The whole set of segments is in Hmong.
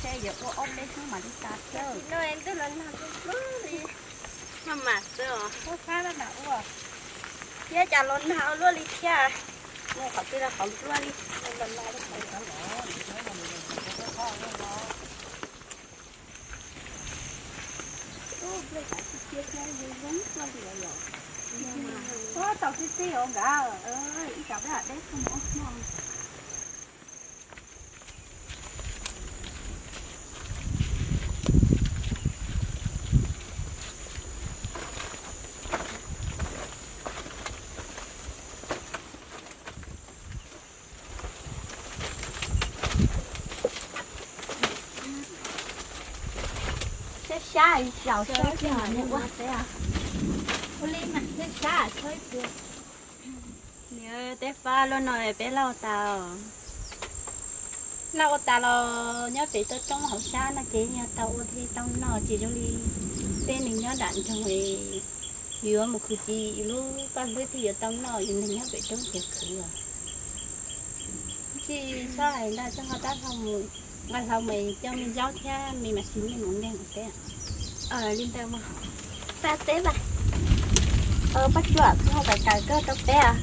Yuav ua ob peb hnub mam li tas thiab. Maj mam xwb os. Thiab cas los nag ua luaj li thiab. Mus qhov twg los qhov luaj li. Ua tau tib tib os nkawd, ib cov dab deb tuaj mus ua hmo. Sab sab zaus sab kiag ua teb. Ua li mas sab sab tshawb tiag. Niam, teb fab luaj no peb laj ua tas. Laj ua tas los nyob pem toj roob hauv sab no ces yog tau ua thiaj tau noj, tsis zoo li tej neeg nyob nram nroog, yuav mus khwv ces lub paj hlwb thiaj yuav tau noj, yus neeg nyob pem roob ces khwv os. Tsis txhob hais ntag, txhob nqa rab hlau mus, nqa hlau mus coj me zaub thiab me mas xis nej mus nkeeg ua teb. Li ntawd mas txaj teb mas. Paj Tsuam, kuv ho kav kav koj rau peb.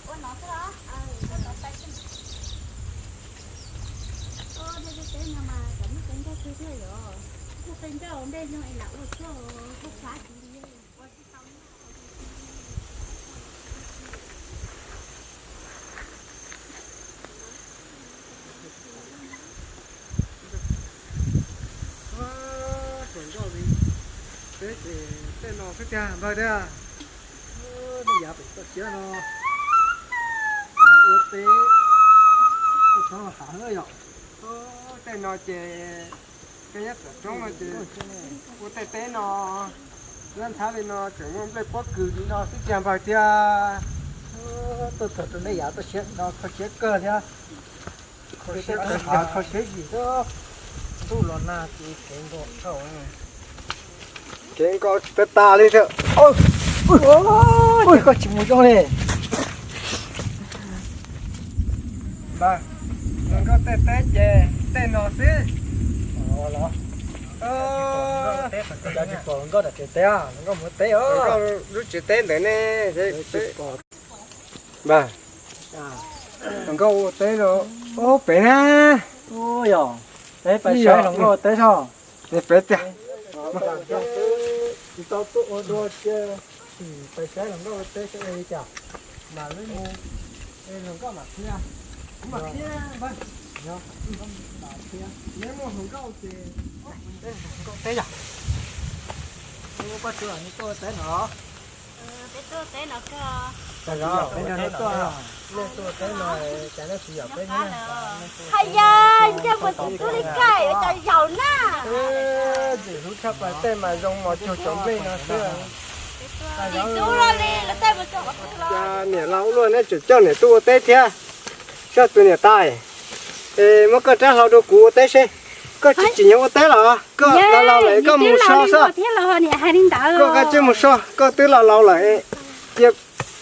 Ua no xwb los? Ua tej teb no mas cov muaj qe ncauj kawg thiab yom. Muaj qe ncauj nplej no es lam ua tshuaj, tshuaj fab kiag li. Tsuas nkauj li, teb ces tej no xwb tiag npawg tiag. Nej yav pem toj siab no, ua teb, ua teb hav yom. Tej no ces tej nyob tom roob no ces ua tej teb no, nyob ntxhab li no tseem muaj nplej pob kws li no xwb tiag npawg tiag. Tuaj txog rau nej yav toj siab no kho siab kawg thiab. Kho siab kawg, kho siab zim xwb. Ntuj los nag ces kev nkaus tshaj. Kev nkaus tas tas li thiab. Ua koj tsis mus zoo li. Nkauj tej teb ces tej no xwb. Nkauj tsis pom nkauj tsev teb, nkauj mus teb os. Lub tsev teb ntawd ne. Nkauj ua teb no, ub pem na. Yog, peb pais saib hluas nkauj ua teb soj. Pem tiag. Tsis tau tuaj ua dua cia, pais saib hluas nkauj ua teb saib ua li cas. Mam li mus, hluas nkauj mam qhia. Kuv mam qhia npawg. Yog, mam qhia. Neb muaj hluas nkauj ces, hluas nkauj teb yog. Paj Tsuam, nej tuaj ua teb no. Peb tuaj ua teb no kawg. Peb tuaj ua teb no, cas nej tsis yam peb thiab? Haya, yog mus txiv tub li koj cas yaum na. Txiv tub tshaj plaws, tej mas zoo mos cuag cov nplej no xwb. Txiv tub los li, lawv tej mus txog qhov twg los. Cas niam laus ua luaj neb tseem coj niam tuaj ua teb thiab. Soj tus niam tais, es muab koj rab hlau rau kuv ua teb seb. Koj tsis tsim nyog ua teb los? Koj laus laus lawm koj mus so soj. Koj kav tsij mus so, koj twb laus laus lawm, cia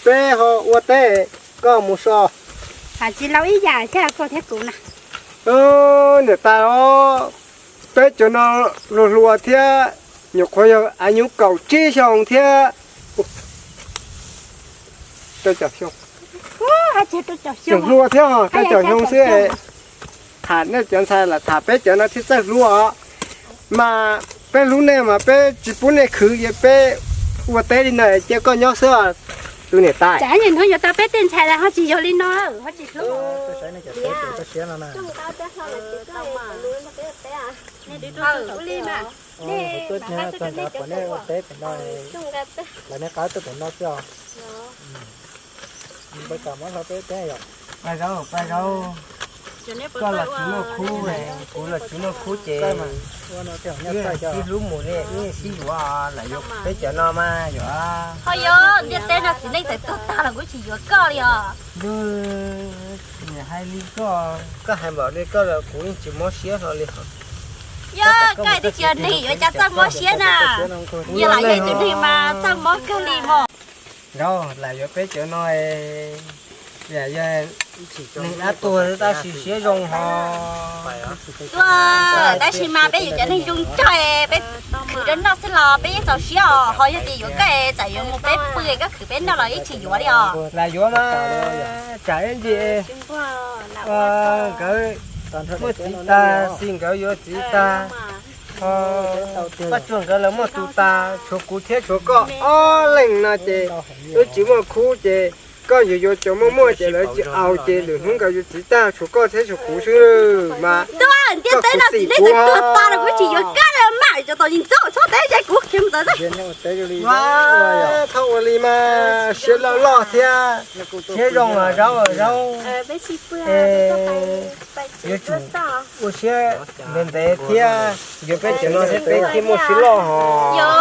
peb ho ua teb, koj mus so. Tsis laus ib yam thiab koj thiab kuv na. Niam tais os, peb cov no hluas hluas thiab, nyuam qhuav yog av nyuv kaum tsib xyoo thiab. Rau caum xyoo. Tseem hluas thiab, rau caum xyoo xwb. Tham nej cov ntxhais lam tham peb cov no thiaj txawj hluas os. Mas peb hlub nej mas peb tsis pub nej khwv, peb ua teb li no cia koj nyob xwb os. Tus niam tais, tsam ib hnub yuav tau peb tej ntxhais los ho tsis yog li no, ho tsis hlub. Pab zaub, pab zaub, koj los tsis muaj khub, kuv los tsis muaj khub ces wb sib hlub mus li, wb sib yuav, lam yuav peb cov no mas yom. Ho yog ntiaj teb no txiv neej txawm tuag tag los kuv tsis yuav koj li os. Ntuj, niam hais li koj, koj hais npaum li koj los kuv yeej tsis mob siab hlo li os. Yog koj twb tsis yog neeg yuav cas txawj mob siab na. Yog lam yog tus neeg mas txawj mob kawg li mos. Nraug, lam yuav peb cov no, yog neeg dab tuag tab sis siab zoo ho. Tuag tab sis mas peb yuav cov neeg zoo nraug, peb khwv rau noj xwb los peb yeej txaus siab os. Ho yog tias yuav koj, txawm yuav mus peb pw koj khwv peb noj los yeej tsis yuav li os. Lam yuav mas, tsam ib ntsis nkawd muaj txiv tag, xij nkawd yuav txiv tag, ho Paj Tsuag nkawd lawv muaj tus tas, tshuav kuv thiab tshuav koj ob leeg no ces wb tsis muaj khub ces koj yuav yuav cov muaj muaj ces lawv tsis au ces lwm hnub nkawd yuav txiv tag tshuav koj thiab tshuav kuv xwb mas. Tuaj ntiaj teb no txiv neej txawm tuag tas los kuv tsis yuav koj li mas, cov tau ntxub txhob teb kuv khiav mus txawv. Txhob ua li mas, siab loj loj thiab, siab zoo los zaub los zaub. Yuav tsum ua siab ntev ntev thiab, yuav peb cov no thiab peb thiaj muaj siab loj hos. Yog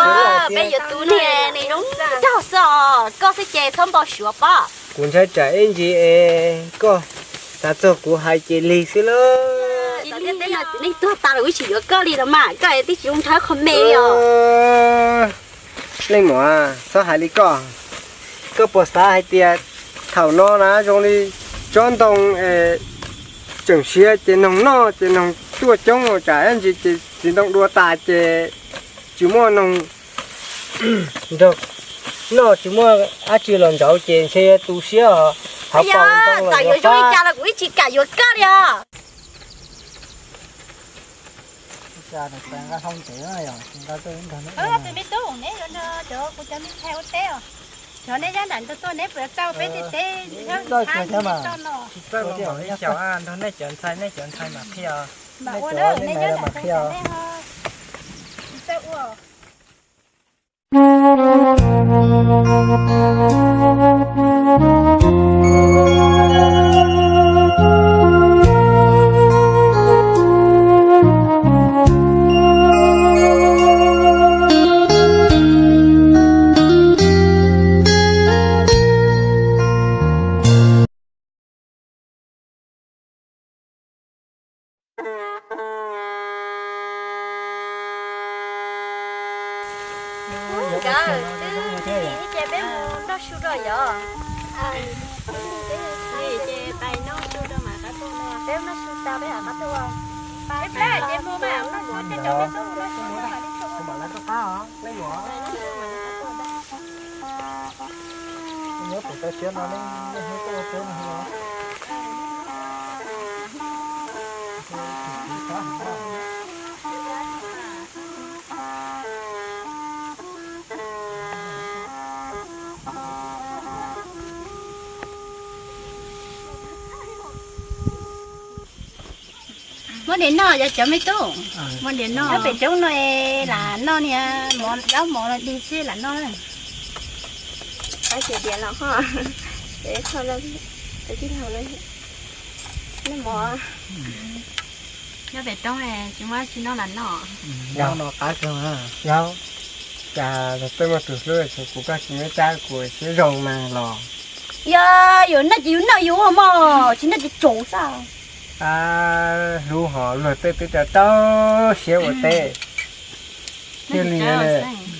peb yuav tus niag neeg zoo nraug xwb os, koj xwb ces txhob npau suav pob. Kuv ntshai tsam ib ntsis es koj xav txog kuv hais ces lig xwb lauj. Txiv neej tuag tas los kuv tsis yuav koj li los mas, koj twb tsis zoo nrog qhov me li os. Leej muam, txhob hais li koj. Koj puas xav hais tias thaum no na zoo li tsob ntoo tseem siav ces noog noj ces noog tuaj coob, tsam ib ntsis ces txiv ntoo dua tas ces tsis muaj noog nrog noj, tsis muaj dab tsi los ntsauv ces ntshe yuav tu siab os. Hauv paus ntoo los yuav zoo li cas los kuv ib tsis kam yuav koj li os. Tus me tub, neb yuav nrog cov kuv cov me ntxhais ua teb os. Cov neb nyob nram ntug tuaj neb puas txawj peb tej teb nyob txhab neb txoj no? Tsis txawj los mam li xyaum, nrog nej cov ntxhais, nej cov ntxhais mam qhia. Mam ua na, neb nyob nram ntug tuaj neb ho tsis txawj ua. Nkawd twb lig ces peb mus noj su rau yom. Lig ces pais noj su rau mam qab tuaj no. Peb noj su tas peb mam qab tuaj. Peb plab ces mus mas, noj su ces cov peb tuaj mus noj su rau mam li tuaj. Nyob pem toj siab no ne, nej hnub tuaj ua teb no. Muab diav noj, yog cov me tub, muab diav noj. Nyob pem roob no es lam noj niag mov, zaub mov los dig xwb lam noj. Qab ces diav los ho, ces tij laug noj mov. Nyob pem roob tsis muaj dab tsi noj lam noj. Zaub no qab kawg. Zaub, cas peb muaj tus hlub es kuv koj tsis muaj cab kuv siab zoo mas los. Yog yuav noj ces yus noj yus mog, tsis noj ces tsaus xwb. Hlub hos luag tej twb rau rau siab ua teb. Thiaj li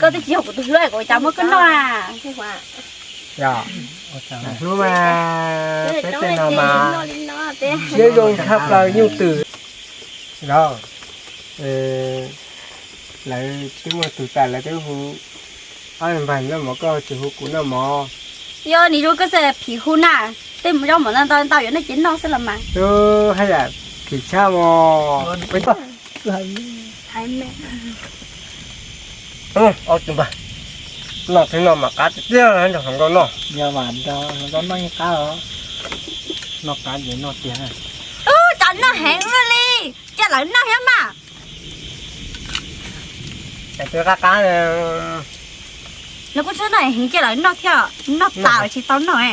koj twb tsis yog kuv tus hlub, kuv cas muab koj noj. Yog, hlub mas peb tej no mas siab zoo tshaj plaws nyuj twm. Yog, lawv twb muaj tus tas lawv twb hu ob npag noj mov, koj tsis hu kuv noj mov. Yog nim zoo koj xav phim hu na, tej zaub mov ntau ntau yuav noj ces noj xwb los mas. Twb haj yam phim tshaj mos. Ob tus npag. Noj thiab noj mas qab tiag tiag nrog hluas nkauj noj. Yog mas nrog hluas nkauj noj yeej qab os. Noj qab ces noj tiag. Ub, tsov noj heev ua luaj li, cia lawv noj thiab mas. Qab qab. Lawv kuj txhob noj heev, cia lawv noj thiab, noj tas lawv tsis tau noj.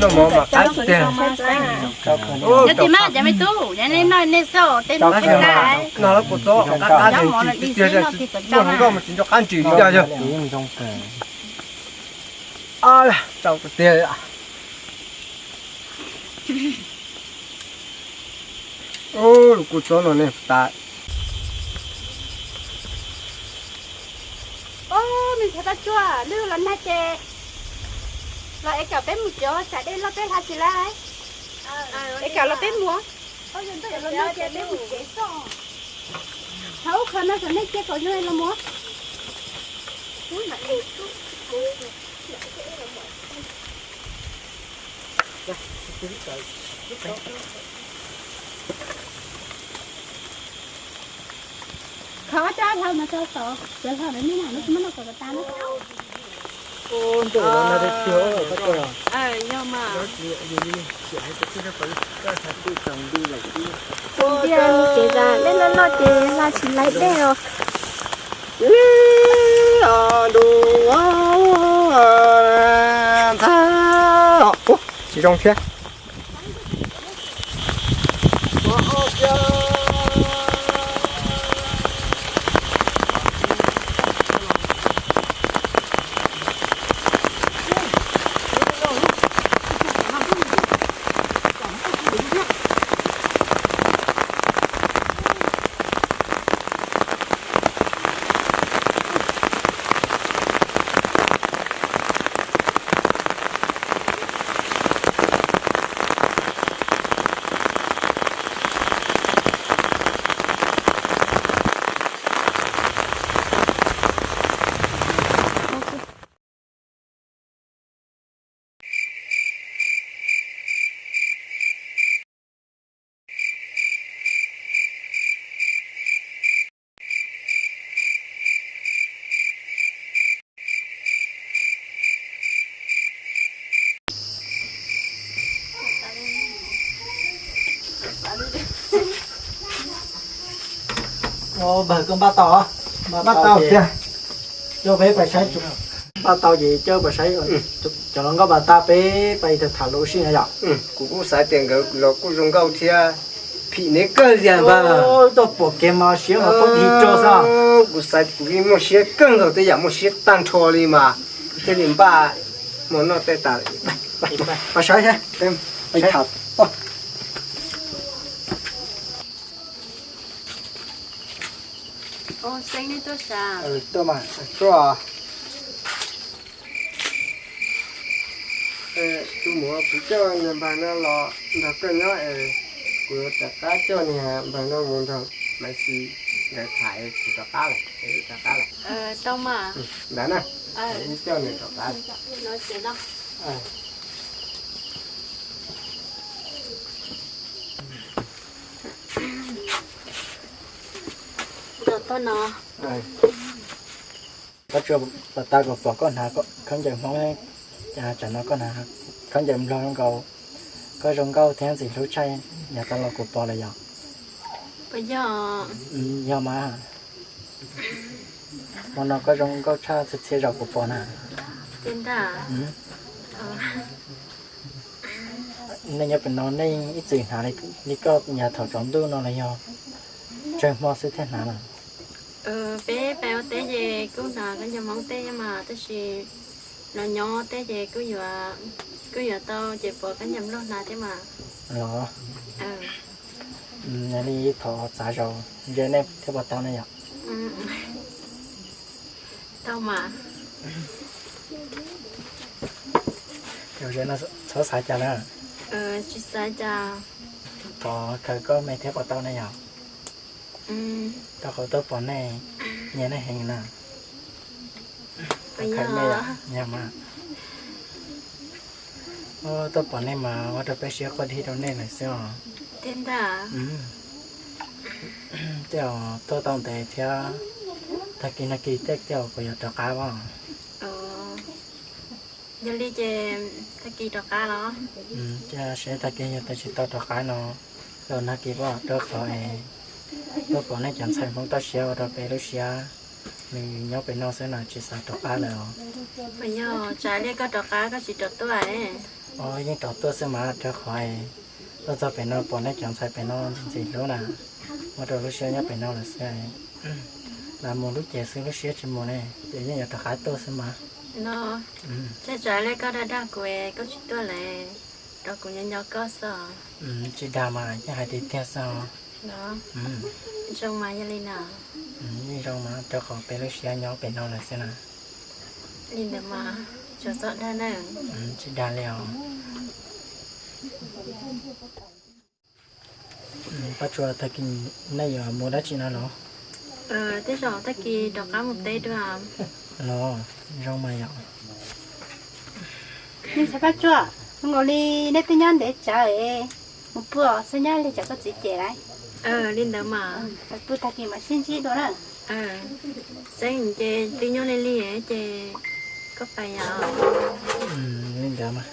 Noj mov mas qab tiag. Noj lawv kuv txob qab qab tiag, noj hluas nkauj mas tsis nco qab ntsis li cas yog. Tsau tiag. Lub kuj txob no ne tas. Ub, me ntxhais Paj Tsuaj, lwj los nag ces los es kom peb mus cov tsam dej loj peb hla tsis lawm. Es kom los peb mus. Thaum ub qhov no kom nej cia kom yog los mus. Qhov ob rab hlau mas rau tom cov hlau ntawd nej na, lub tsis muaj noj kom tas na. Yog mas. Tus ntiag li ces dej loj loj ces hla tsis laib dej os. Ntxhab, tsis zoo thiab. Npaj tau, npaj tau tiag. Coj peb pais saib, npaj tau ces coj pais saib cov hluas nkauj pas tag peb pais tham lus sib no yom. Kuv kuj xav tias nkawd los kuj zoo nkauj thiab, phim neb kawg li npawg. Tuaj pom kev mas siab mas poob tig rau xwb. Kuv xav kuv yeej muaj siab kawg nkaus, tej yam muaj siab tag nrho li mas thiaj li npaj hmo noj tej tas. Pais saib, pais tham. Tus muam, kuv coj niag npawg no los nrog koj nyob es kuv rov qab coj niag npawg no mus nrog Maiv Xis nkawd tham es kuv rov qab lawm, wb rov qab lawm. Ntawd na, wb coj nws rov qab. Koj tsuas pas tau kom pom koj hnav khaub ncaws Hmoob, tsam no koj hnav khaub ncaws Nplog zoo nkaus. Koj zoo nkauj thiab ntxim hlub tshaj yav tas los kuv pom lawm yom. Yog mas. Hmo no koj zoo nkauj tshaj txhia txhia zaus kuv pom na. Nej nyob pem no nej ib txwm hnav li koj yav thaum tsaus ntuj no los yog tsawg hmo xwb thiaj hnav na? Peb pais ua teb ces kuj hnav khaub ncaws Hmoob tej mas, tab sis no nyob teb ces kuj yuav tau ces pov khaub ncaws Nplog hnav thiab mas. Los, yog li thov txav zaus ntsia nej thiaj pom tau ne yom. Tau mas. Txhob xav cas na. Tsis xav cas. Thov khaws koj me thiab pom tau ne yom. Rau qhov tuaj pom nej, nyiam nej heev na. Khaws me yom, yog mas. Tuaj pom nej mas ua rau peb siab quaj dib rau nej lawm xwb os. Tej zaum tuaj tau ntev thiab, tag kis nag kis tej zaum kuv yuav rov qab os. Yog li ces tag kis rov qab los? Seb tag kis yog tias tsis tau rov qab no, los nag kis pom rau qhov es tuaj pom nej cov ntxhais Hmoob toj siab ua rau peb lub siab nws nyob pem no xwb no tsis xav rov qab lawm os. Puas yog tsam li koj rov qab koj tsis rov tuaj? Os, yeej rov tuaj xwb mas rau qhov es tuaj txog pem no pom nej cov ntxhais pem no ntxim hlub na, ua rau lub siab nyob pem no lawm xwb. Lam mus lub ces xwb lub siab tsis mus ne, ces yeej yuav rov qab tuaj xwb mas. Tej tsam li koj dag dag kuv koj tsis tuaj lawm, rau kuv nyob nco koj xwb. Tsis dag mas yeej hais tiag tiag xwb os. Zoo mas yog li na. Yeej zoo mas rau qhov peb lub siab nyob pem no lawm xwb na. Li ntawd mas tsuas txhob dag na. Tsis dag li os. Paj Tsua, tag kis nej yuav mus dab tsi no los? Tej zaum tag kis rov qab mus teb dua. Los zoo mas yom. Ntxhais Paj Tsua, zoo nkaus li nej twb nyob ntev tsawv, mus pw xwb nyob li cov koj txiv ces lawm. Li ntawd mas pw tag kis mam sib ntsib dua na. Xeeb ces twb nyob li li ces koj pais yom. Li ntawd mas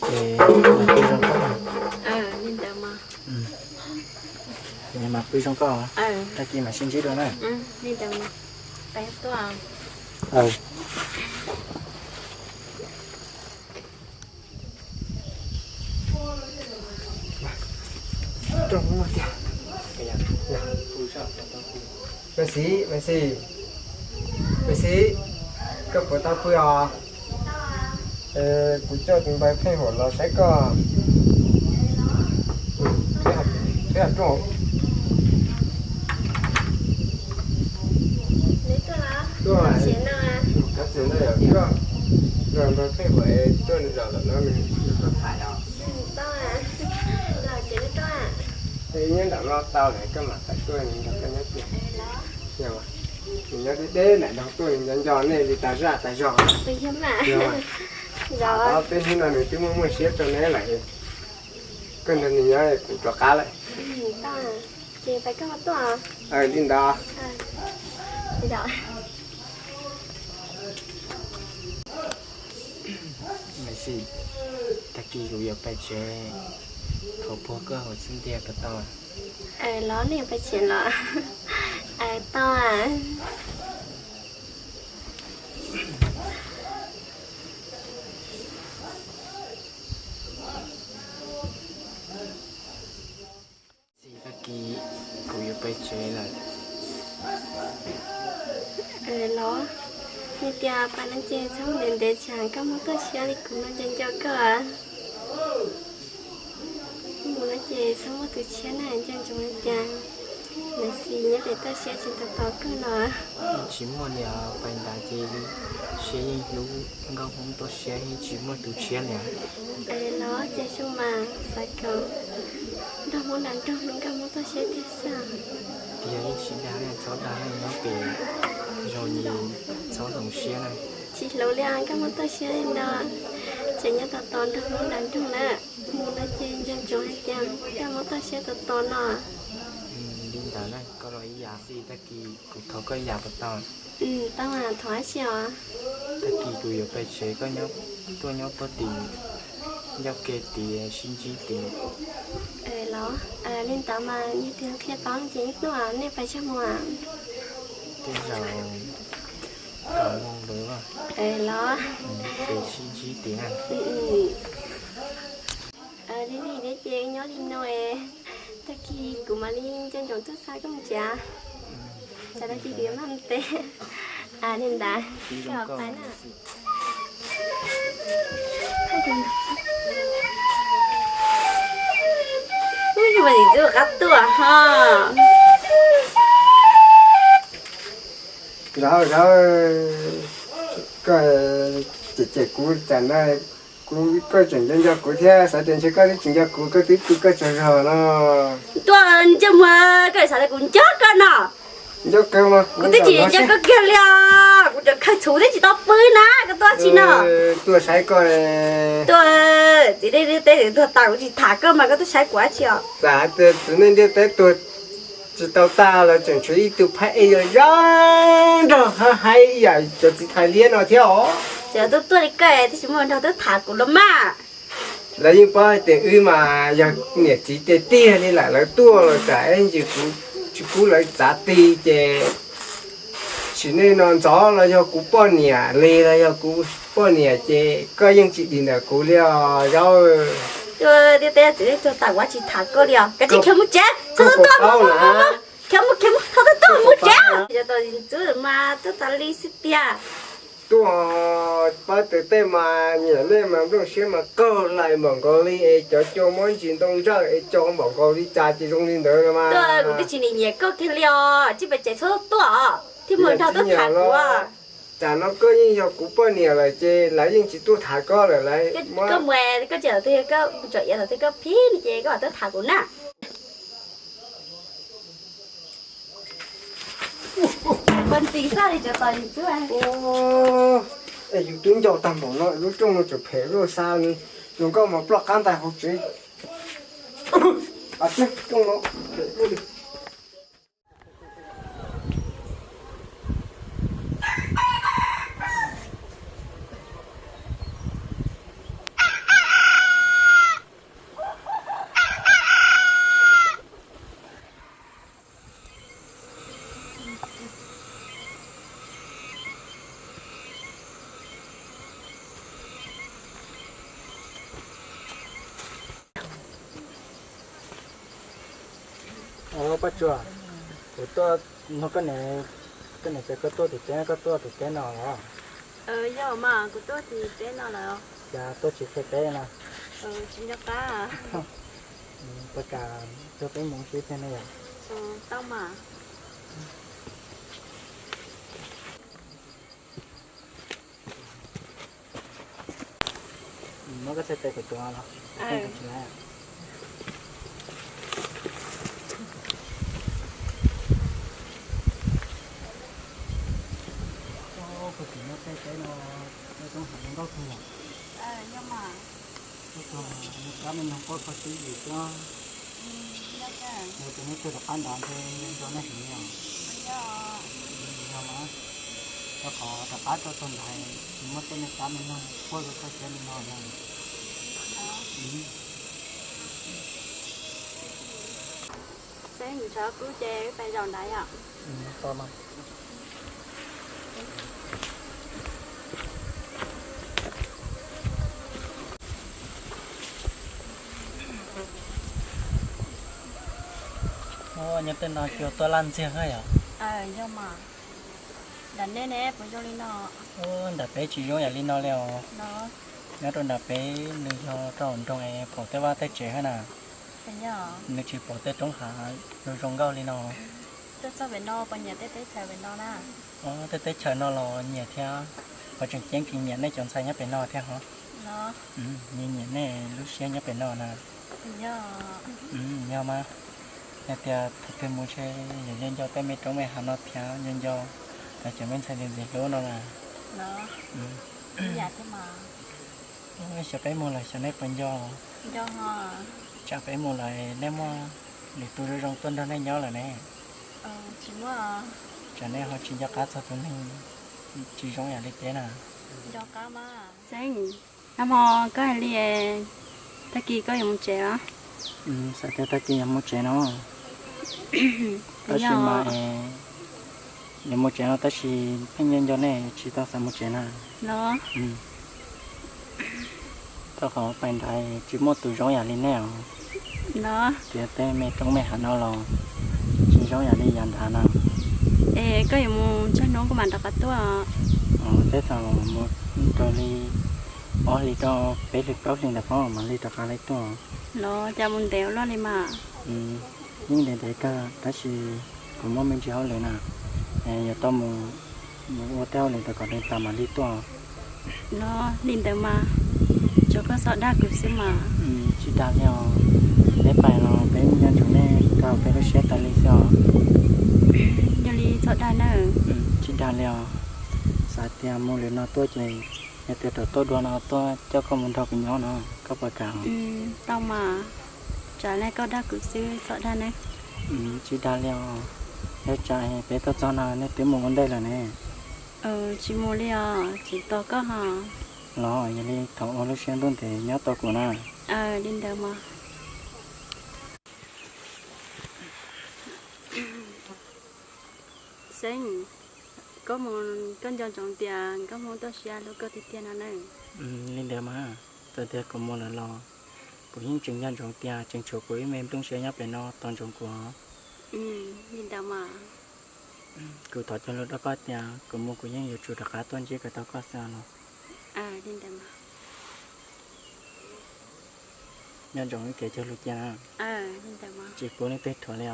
ces mam pw zoo koj. Li ntawd mas. Ces mam pw zoo koj, tag kis mam sib ntsib dua na. Li ntawd mas peb tuaj. Maiv Xis, Maiv Xis, Maiv Xis, koj puas tau pw os? Kuv coj tus npawg Pheej Huam los saib koj. Peb hais rooj. Tuaj, koj txiv ntawd yog koj, npawg Pheej Huam tuaj zaum lawm no nws. Nyob nram no tau lawm koj mam tawm tuaj nrog koj nyob tiag. Nws nyob deb deb nram no tuaj nco nco nej li tas zaj tas zog. Peb hnub no nws twb muaj muaj siab rau neb lawm. Koj nrog nws nyob kuv rov qab lawm. Li ntawd. Maiv Xis, tag kis kuv yuav pais tsev, thov puag koj hauv xub ntiag puas tau? Los nej yuav pais tsev los? Tau. Txiv, tag kis kuv yuav pais tsev lawm. Los, yog tias pais no ces txhob ntev ntev tsam koj muaj toj siab li kuv no nco nco koj. Mus no ces txhob muaj tus tshiab na, nco ntsoov hais tias Maiv Xis nyob pem toj siab tsis tau tos koj no. Tsis muaj li os, pais ntawd ces siab yeej hlub nkauj Hmoob toj siab yeej tsis muaj tus tshiab li. Los ces zoo mas xav kom nrog Hmoob nram nroog hlub nkauj Hmoob toj siab tiag xwb. Tiag yeej tsis dag, txhob dag, nyob pem zoo li txhob hloov siab na. Tsis hloov li os, nkauj Hmoob toj siab li no, tseem nyob tos tos nrog Hmoob nram nroog na. Mus no ces nco ntsoov hais tias nkauj Hmoob toj siab tos tos no. Li ntawd na, koj los ib yam xwb, tag kis kuv thov koj ib yam puas tau? Tau, thov dab tsi os? Tag kis kuv yuav pais tsev, koj tuaj nyob puag tim ncauj ke tid sib ntsib tid. Los, li ntawd mas yog tias qhia tau ces yeej tuaj, nej pais tseg mus. Tej zaum kaum moos lawm. Los, peb sib ntsib tid na. Li li thiab ces nyob li no es, tag kis kuv mam li nco ntsoov tuaj xa koj mus tsev. Tsam tag kis kuv yuav maj mus tsev. Li ntawd, pais na. Ub, yog mas ntxim ntxub qab tuaj ho. Zov zov, koj cem cem kuv tas na, kuv, koj tseem nco nco kuv thiab, xav tias ntshe koj twb tsis nco kuv, koj twb pw koj tsaug zog no. Tuaj ntsej muag, koj xav tias kuv nco koj no. Kuv twb tsis nco koj kiag li os, kuv cov khaws txhuv twb tsis tau pw na, koj tuaj tsis no? Tuaj saib koj. Tuaj, txiv neej ntiaj teb tuag tas kuv tsis tham koj mas koj tuaj saib kuv dab tsi os? Txawm hais tias txiv neej ntiaj teb tuag tsis tau tag los tseem tshuav ib tug phab ej zoo nraug hab haib ib yam cov txiv thais liab no thiab os. Txawm tuaj tuaj li koj twb tsis muaj nraug tuaj tham kuv los mas. Lawv yeej paub hais tias wb mas yog niam txiv tiag tiag li lawm, lawv tuaj los tsam ib ntsis kuv tsis pub lawv txav ti ces sim neej no ntxov los yog kuv poj niam li los yog kuv poj niam ces koj yeej tsis dim ntawm kuv li os Zaub. Tuaj ntiaj teb txiv neej tuag tas kuv tsis tham koj li os, kav tsij khiav mus tsev, txhob tuaj, khiav mus, khiav mus, txhob tuaj mus tsev. Cov tos ntxub mas tuaj tas li xwb tiag. Tuaj pab tus tej mas nyiam nej mas nplooj siab mas kawg lais npaum nkaus li es cov cua muab ntsis ntoo ntsawj es co npaum nkaus li cas ces zoo li ntawd los mas. Tuaj kuv twb tsis nyiam nyiam koj kiag li os, tsis pes tsev txhob tuaj os, thiab mus nrog tuaj tham kuv. Tsam no koj yeej yog kuv poj niam lawm ces lawv yeej tsis tuaj tham koj lawm lawv. Koj mus, koj tseem tau koj tsom iav tau koj phib ces koj mam tuaj tham kuv na. Ua ntxiv xwb li cov tos yus twb. Es yus twb ncau tag npaum no lub rooj no tseem phem luaj xa li, zoo nkauj mas ploj qab ntais hauv tsev. Rooj no phem luaj li. Paj Tsua, kuv tuaj nug koj niam, koj niam tias koj tuaj tim teb, koj tuaj tim teb no los? Yog mas, kuv tuaj tim teb no lawm. Cas tuaj tsis qhia peb no? Tsis nco qab. Puas kam tuaj peb mus ib pliag ne yom? Tau mas. Muab koj txhais tes kuv tuav los? Koj tsis nyob tej teb no, tej roob hav zoo nkauj kawg yom? Yog mas. Koj txog nws kab me noog quaj kho siab yim xwb. Yog tias nej tuaj rov qab nrad ntshe nco nej heev os. Yog mas, rau qhov rov qab tuaj txog nrad tsis muaj tej me kab me noog quaj kho siab li no na. Seb ntshav kub ces wb pais zaum nrad yom. Nyob tej no cua tuaj laj ntxiag yom. Yog mas. Nram nej ne puas zoo li no? Nram peb tsis zoo yam li no li os. Nyob rau nram peb nws yog rau nroog es pom tej vaj tej tsev hab na. Nws tsis pom tej roob hav zoo zoo nkauj li no. Tuaj txog pem no puas nyiam tej teb chaws pem no na? Tej teb chaws no los nyiam thiab, qhov tseem ceeb kuv nyiam nej cov ntxhais nyob pem no thiab hov. Nyiam nyiam nej lub siab nyob pem no na. Yog mas, yog tias thaum twg mus ntshe yog nco nco tej me roob me hav no thiab nco nco cov me ntxhais ntxim ntxim hlub no na. Xyov peb mus lawm xyov nej puas nco. Tsam peb mus lawm nej muaj lwm tus zoo zoo tuaj nrog nej nyob lawm ne. Tsam nej ho tsis nco qab txog tus neeg tsis zoo yam li peb na. Xeeb, nag hmo koj hais li tag kis koj yuav mus tsev los? Xav tias tag kis yuav mus tsev no. Tab sis mas yuav mus tsev no tab sis pheej nco nco nej tsis tau xav mus tsev na. Los? Rau qhov pais nrad tsis muaj tus zoo yam li nej os. Los? Tias tej me roob me hav no los tsis zoo yam li yav nrad na. Es koj yuav mus tsawg hnub koj mam rov qab tuaj? Tej thaum mus rau li ob hlis rau peb hlis plaub hlis ntawd phob mam li rov qab li tuaj. Los cas mus ntev ua luaj li mas? Yeej ntev ntev kawg tab sis kuv muaj me ntsis hauj lwm na, yuav tau mus ua tej hauj lwm rau kom ntev tas mam li tuaj. Los li ntawd mas, tsuav koj txhob dag kuv xwb mas. Tsis dag li os, peb pais los peb nco ntsoov nej tau peb lub siab tas li xwb os. Yog li Txhob dag na. Tsis dag li os. Xav tias mus lwm no tuaj ces yog tias rau tuaj dua no tuaj coj koj mus nrog kuv nyob no, koj puas kam? Tau mas, tsam nej koj dag kuv xwb, txhob dag ne. Tsis dag li os. Yog tsam peb tuaj txog no nej twb mus ua ntej lawm ne. Tsis mus li os, tsis tos koj ho. Los yog li thov ua lub siab ntuj ntev nyob tos kuv na. Li ntawd mas. Xeeb, koj mus, koj nco ntsoov tias koj mus tuaj siab hlub koj tiag tiag no na. Li ntawd mas, txawm tias kuv mus lawm los kuv yeej tseem nco ntsoov tias tseem tshuav kuv ib me nplooj siab nyob pem no tos ntsoov kuv. Li ntawd mas. Kuv thov cog lus rau koj tias kuv mus kuv yeej yuav tsum rov qab tuaj ntsib kom tau koj xwb los. Li ntawd mas. Nco ntsoov ib kev cog lus cia na. Tsis pub leej twg thuam li os.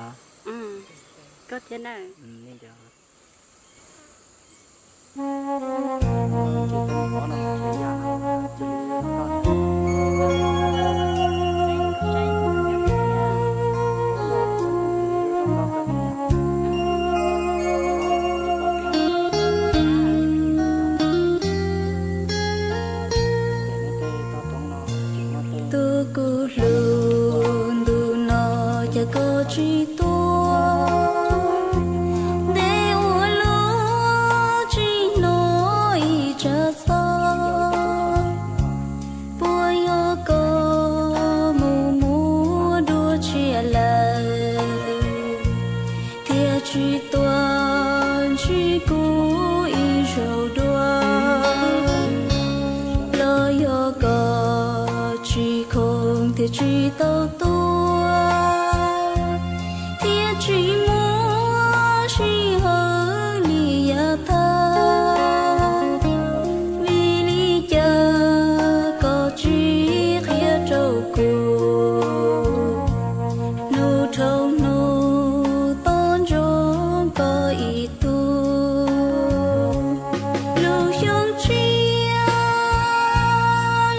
Koj thiab na. Li ntawd. Tus kuv hlub, ntu no cas koj tsis tuaj? Ntev ua luaj tsis hnov ib tsab xov. Puas yog koj mus muab dua tshiab lawm, thiaj tsis tuaj ntsib kuv ib zaug dua? Los yog koj tsis khoom thiaj tsis tau tuaj, thiaj tsis muaj sij hawm li yav tag? Vim li cas koj tsis qhia rau kuv, hnub dhau hnub tos ntsoov koj ib tug, lub xyoo tshiab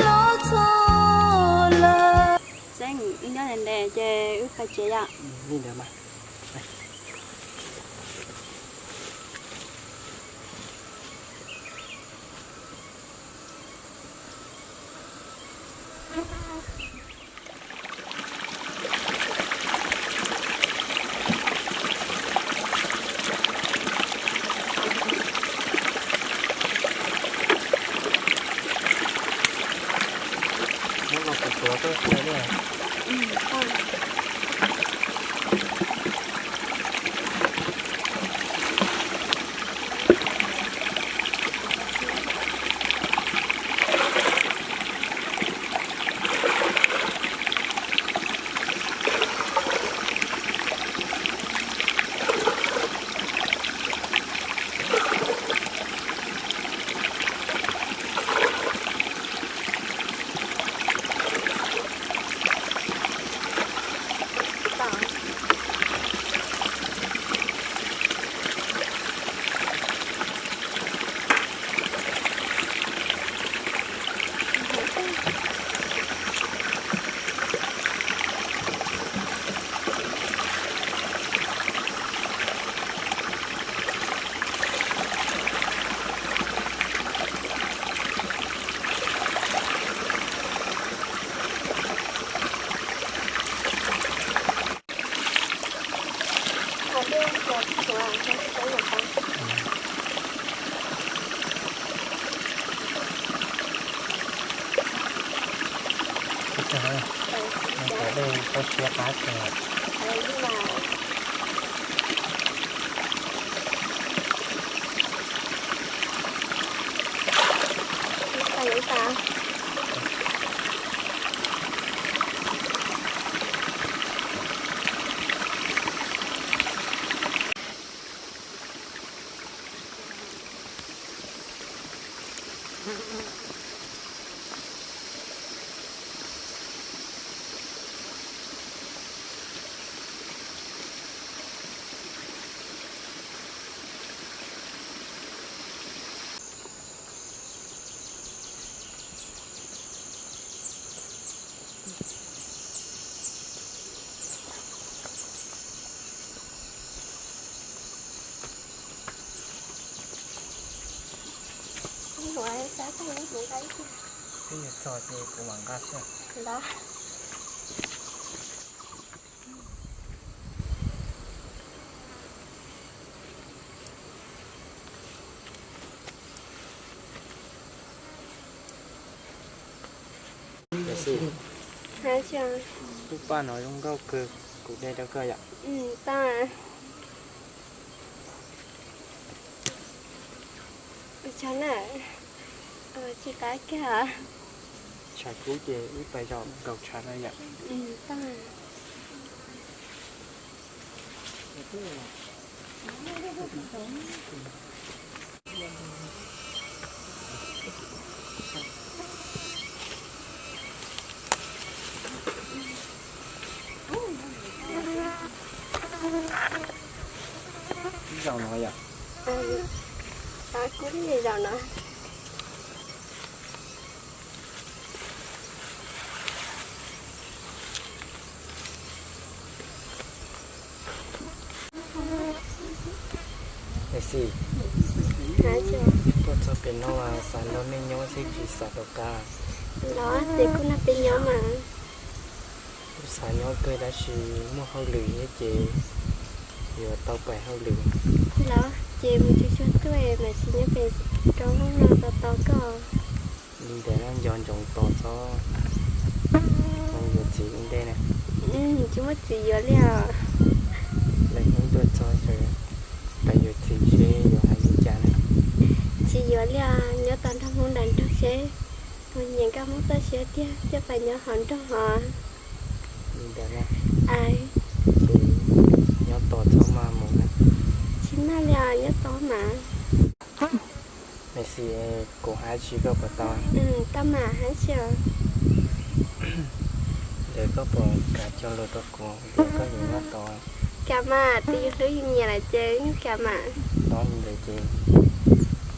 los txog lawm. Xeeb, wb nyob ntev ntev ces wb pais tsev yom. Li ntawd mas. Ib tug, nws cov dej tau siav qab tiag. Twb yuav txog ces kuv mam nqa xwb. Los. Lub paj no zoo nkauj kawg, kuv de rau koj yom. Tau. Ua tsaug na. Tsis qab kiag. Tshav kub ces wb pais zaum nkaus tshav na yom. Tau. Zaum no yom. Kub zaum no. Xis, tuaj txog pem no xav nrog nej nyob xwb tsis xav rov qab. Los ces kuj nrog peb nyob mas. Kuj xav nyob kawg tab sis muaj hauj lwm thiab ces yuav tau pais hauj lwm. Los ces mus tsuag tsuag tuaj mas tsis nyob pem rau hauj lwm tau tau koj. Li ntawd no nco ntsoov tos txhob yuav txiv ua ntej na. Tsis muaj txiv yuav li os. Lawv hnub tuaj txog ces pais yuav txiv seb yuav hais li cas na. Tsis yuav li os, nyob tos nrog Hmoob nram nroog seb puas nyiam nkauj Hmoob txoj sia tiag coj pais nyob hauv nroog hos. Li ntawd na. Ces nyob tos txhob maj mus na. Tsis maj li os, nyob tos mas. Maiv Xis, kuv hais tsis koj puas tau? Tau mas, hais tsis os. Ntawd koj puas kam cog lus rau kuv tias koj yuav nyob tos? Kam mas, twb yus hlub yus nyiam lawm ces yeej kam mas. Tau li ntawd ces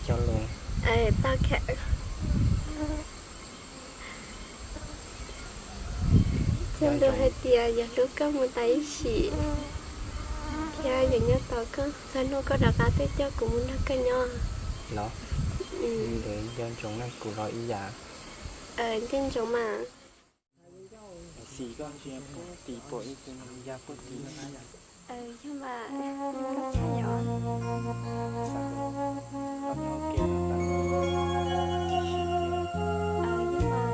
cog lus. Tau kam. Cog lus hais tias yuav hlub koj mus tas ib sim thiab yuav nyob tos koj txog hnub koj rov qab tuaj coj kuv mus nrog koj nyob. Los, li ntawd nco ntsoov na, kuv los ib yam. Nco ntsoov mas. Xis, koj ntsia puag tim pom ib tug ya puag tim no na. Yog mas, koj tshaj yom. Xav koj nyob ua ke no tas li. Yog mas,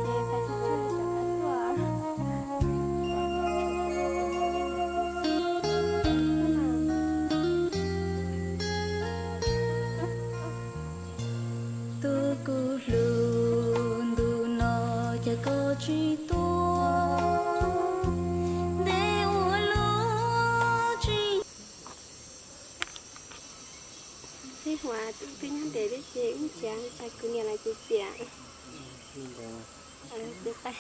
ces pais tsuag tsuag rov qab tuaj. Tus kuv hlub ntu no cas koj tsis tuaj, ntev ua luaj tsis. Tej huam twb nyob ntev thiab ces ib ntsis xav kuv niam lawv ces tias, ces pais.